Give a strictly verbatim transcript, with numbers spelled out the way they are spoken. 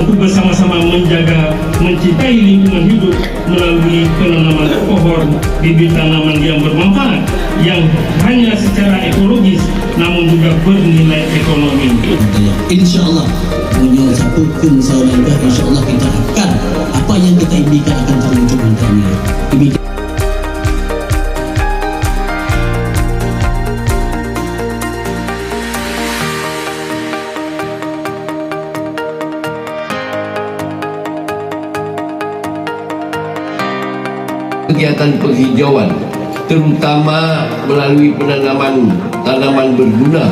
Untuk bersama-sama menjaga, mencintai lingkungan hidup melalui penanaman pohon, bibit tanaman yang bermanfaat, yang hanya secara ekologis namun juga bernilai ekonomi. Insya Allah, punya satu keunsaulan, insya Allah kita akan, apa yang kita impikan akan terwujud nantinya. Demikian. Kegiatan penghijauan, terutama melalui penanaman tanaman berguna